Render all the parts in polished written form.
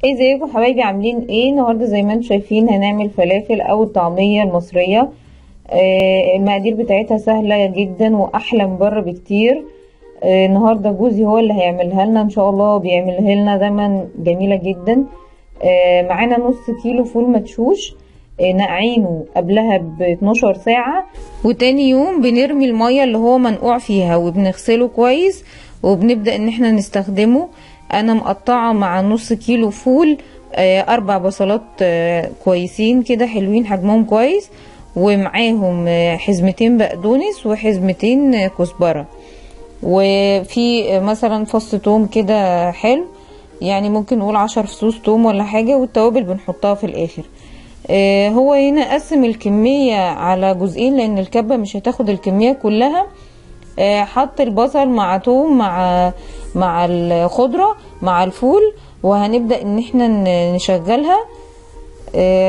ازيكم حبايبي، عاملين ايه النهارده؟ زي ما انتم شايفين هنعمل فلافل او الطعمية المصرية. المقادير بتاعتها سهلة جدا واحلى من بره بكتير. النهارده جوزي هو اللي هيعملها لنا ان شاء الله، بيعملها لنا دايما جميلة جدا. معانا نص كيلو فول مدشوش، نقعينه قبلها ب 12 ساعة، وتاني يوم بنرمي المية اللي هو منقوع فيها وبنغسله كويس وبنبدا ان احنا نستخدمه. انا مقطعه مع نص كيلو فول 4 بصلات كويسين كده حلوين حجمهم كويس، ومعاهم حزمتين بقدونس وحزمتين كزبره، وفي مثلا فص توم كده حلو، يعني ممكن نقول 10 فصوص توم ولا حاجة، والتوابل بنحطها في الاخر. هو هنا قسم الكمية على جزئين لان الكبه مش هتاخد الكمية كلها. حط البصل مع توم مع الخضرة مع الفول، وهنبدأ ان احنا نشغلها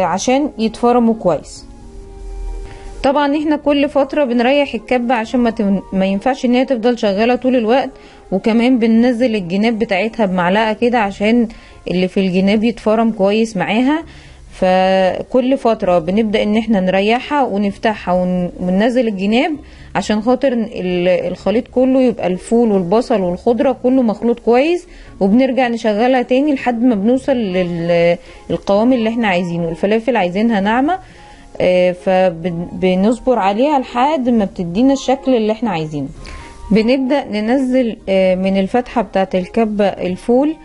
عشان يتفرموا كويس. طبعا احنا كل فترة بنريح الكبة عشان ما ينفعش ان هي تفضل شغالة طول الوقت، وكمان بننزل الجناب بتاعتها بمعلقة كده عشان اللي في الجناب يتفرم كويس معاها. فكل فترة بنبدأ ان احنا نريحها ونفتحها وننزل الجناب عشان خاطر الخليط كله يبقى الفول والبصل والخضرة كله مخلوط كويس، وبنرجع نشغلها تاني لحد ما بنوصل للقوام اللي احنا عايزينه. الفلافل عايزينها ناعمة، فبنصبر عليها لحد ما بتدينا الشكل اللي احنا عايزينه. بنبدأ ننزل من الفتحة بتاعت الكبة الفول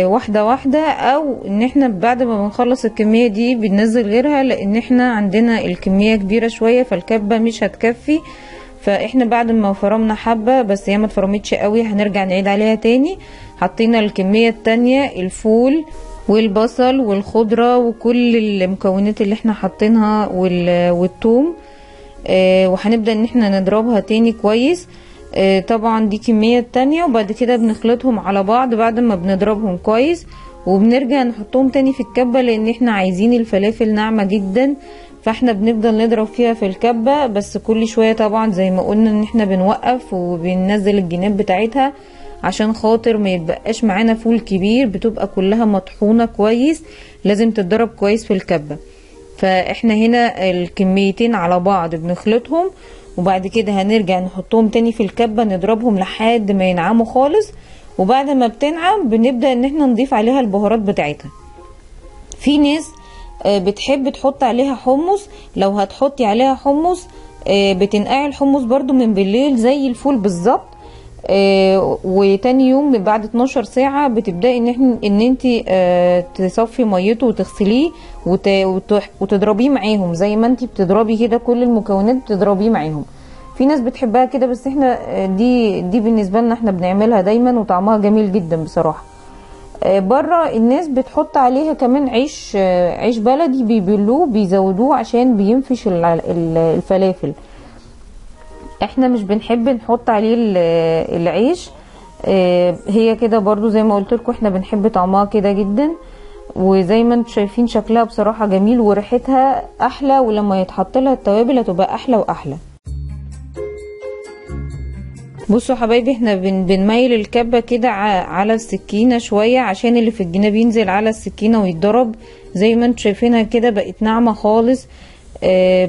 واحدة واحدة، او ان احنا بعد ما بنخلص الكمية دي بننزل غيرها، لان احنا عندنا الكمية كبيرة شوية فالكبة مش هتكفي. فاحنا بعد ما فرمنا حبة بس هي ما اتفرمتش قوي هنرجع نعيد عليها تاني. حطينا الكمية التانية الفول والبصل والخضرة وكل المكونات اللي احنا حاطينها والثوم، وهنبدأ ان احنا نضربها تاني كويس. طبعا دي كمية تانية، وبعد كده بنخلطهم على بعض بعد ما بنضربهم كويس، وبنرجع نحطهم تاني في الكبة لان احنا عايزين الفلافل ناعمة جدا، فاحنا بنفضل نضرب فيها في الكبة بس كل شوية. طبعا زي ما قلنا ان احنا بنوقف وبننزل الجناب بتاعتها عشان خاطر ما يتبقاش معانا فول كبير، بتبقى كلها مطحونة كويس، لازم تتضرب كويس في الكبة. فاحنا هنا الكميتين على بعض بنخلطهم، وبعد كده هنرجع نحطهم تاني في الكبة نضربهم لحد ما ينعموا خالص، وبعد ما بتنعم بنبدأ ان احنا نضيف عليها البهارات بتاعتها. في ناس بتحب تحط عليها حمص، لو هتحطي عليها حمص بتنقعي الحمص برضو من بالليل زي الفول بالظبط، وتاني يوم بعد 12 ساعة بتبدأي ان انت تصفي ميته وتغسليه وتضربيه معاهم زي ما انت بتضربي كده كل المكونات بتضربيه معاهم. في ناس بتحبها كده، بس احنا دي بالنسبة لنا احنا بنعملها دايما وطعمها جميل جدا بصراحة. بره الناس بتحط عليها كمان عيش بلدي بيبلوه بيزودوه عشان بينفش الفلافل. احنا مش بنحب نحط عليه العيش، هي كده برضو زي ما قلت لكم احنا بنحب طعمها كده جدا، وزي ما انتم شايفين شكلها بصراحة جميل وريحتها احلى، ولما يتحط لها التوابل هتبقى احلى واحلى. بصوا حبايبي احنا بنميل الكبة كده على السكينة شوية عشان اللي في الجناب ينزل على السكينة ويتضرب. زي ما انتم شايفينها كده بقت ناعمة خالص.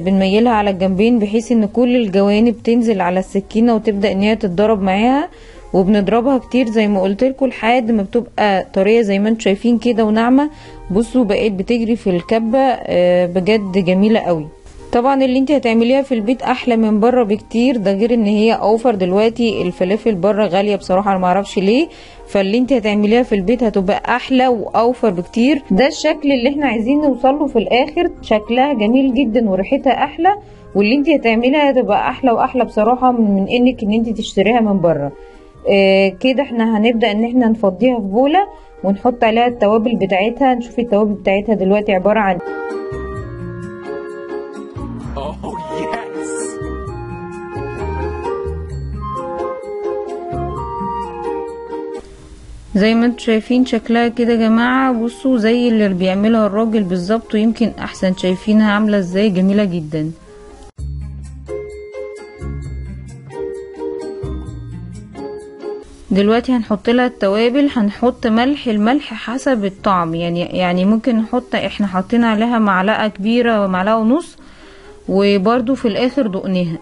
بنميلها على الجنبين بحيث ان كل الجوانب تنزل على السكينة وتبدأ ان هي تتضرب معاها، وبنضربها كتير زي ما قلت لكم لحد ما بتبقى طرية زي ما انتم شايفين كده وناعمة. بصوا بقت بتجري في الكبة، بجد جميلة قوي. طبعا اللي انت هتعمليها في البيت احلى من بره بكتير، ده غير ان هي اوفر. دلوقتي الفلافل بره غالية بصراحة، انا معرفش ليه، فاللي انت هتعمليها في البيت هتبقى احلى واوفر بكتير. ده الشكل اللي احنا عايزين نوصله في الاخر، شكلها جميل جدا وريحتها احلى، واللي انت هتعمليها هتبقى احلى واحلى بصراحة من انك ان انت تشتريها من بره. كده احنا هنبدأ ان احنا نفضيها في بولة ونحط عليها التوابل بتاعتها. نشوف التوابل بتاعتها دلوقتي عبارة عن Oh, yes. زي ما انتم شايفين شكلها كده يا جماعة. بصوا زي اللي بيعملها الراجل بالظبط ويمكن احسن. شايفينها عاملة ازاي؟ جميلة جدا. دلوقتي هنحط لها التوابل. هنحط ملح، الملح حسب الطعم، يعني ممكن نحط، احنا حاطين عليها معلقة كبيرة ومعلقة ونص، وبرده في الاخر دقناها.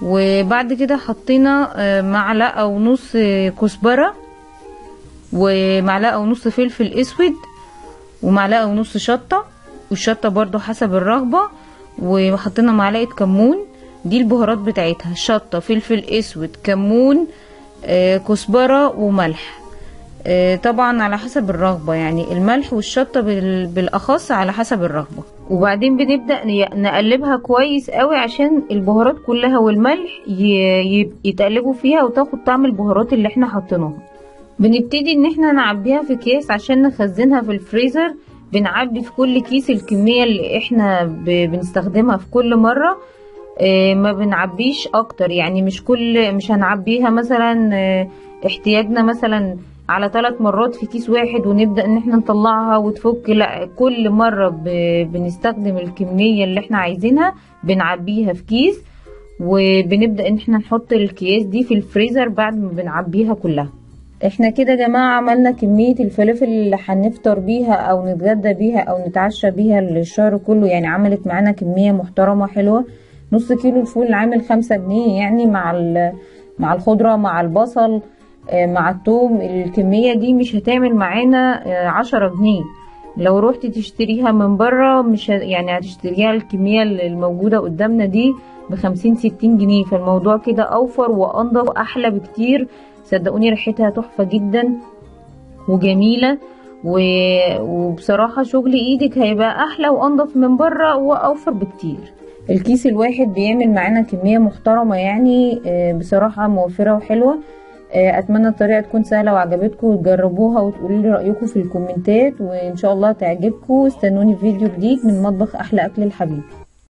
وبعد كده حطينا معلقة ونص كزبرة، ومعلقة ونص فلفل اسود، ومعلقة ونص شطة، والشطة برضو حسب الرغبة، وحطينا معلقة كمون. دي البهارات بتاعتها: شطة، فلفل اسود، كمون، كزبرة، وملح. طبعا على حسب الرغبة، يعني الملح والشطة بالاخص على حسب الرغبة. وبعدين بنبدأ نقلبها كويس قوي عشان البهارات كلها والملح يتقلبوا فيها وتاخد طعم البهارات اللي احنا حطيناها. بنبتدي ان احنا نعبيها في اكياس عشان نخزنها في الفريزر. بنعبي في كل كيس الكمية اللي احنا بنستخدمها في كل مرة، ما بنعبيش اكتر، يعني مش هنعبيها مثلا احتياجنا مثلا على 3 مرات في كيس واحد ونبدأ ان احنا نطلعها وتفك، لا، كل مرة بنستخدم الكمية اللي احنا عايزينها بنعبيها في كيس، وبنبدأ ان احنا نحط الكياس دي في الفريزر بعد ما بنعبيها كلها. احنا كده يا جماعة عملنا كمية الفلافل اللي هنفطر بيها او نتغدى بيها او نتعشى بيها للشهر كله، يعني عملت معانا كمية محترمة حلوة. نص كيلو الفول عامل 5 جنيه، يعني مع الخضرة مع البصل مع الثوم، الكمية دي مش هتعمل معانا 10 جنيه. لو روحت تشتريها من بره مش يعني هتشتريها الكمية الموجودة قدامنا دي ب50-60 جنيه. فالموضوع كده اوفر وانضف واحلى بكتير، صدقوني ريحتها تحفة جدا وجميلة، وبصراحة شغل ايدك هيبقى احلى وانضف من بره واوفر بكتير. الكيس الواحد بيعمل معانا كمية محترمة، يعني بصراحة موفرة وحلوة. اتمنى الطريقة تكون سهلة وعجبتكم وتجربوها وتقولوا لي رأيكم في الكومنتات، وان شاء الله تعجبكم. استنوني في فيديو جديد من مطبخ احلى اكل الحبيب.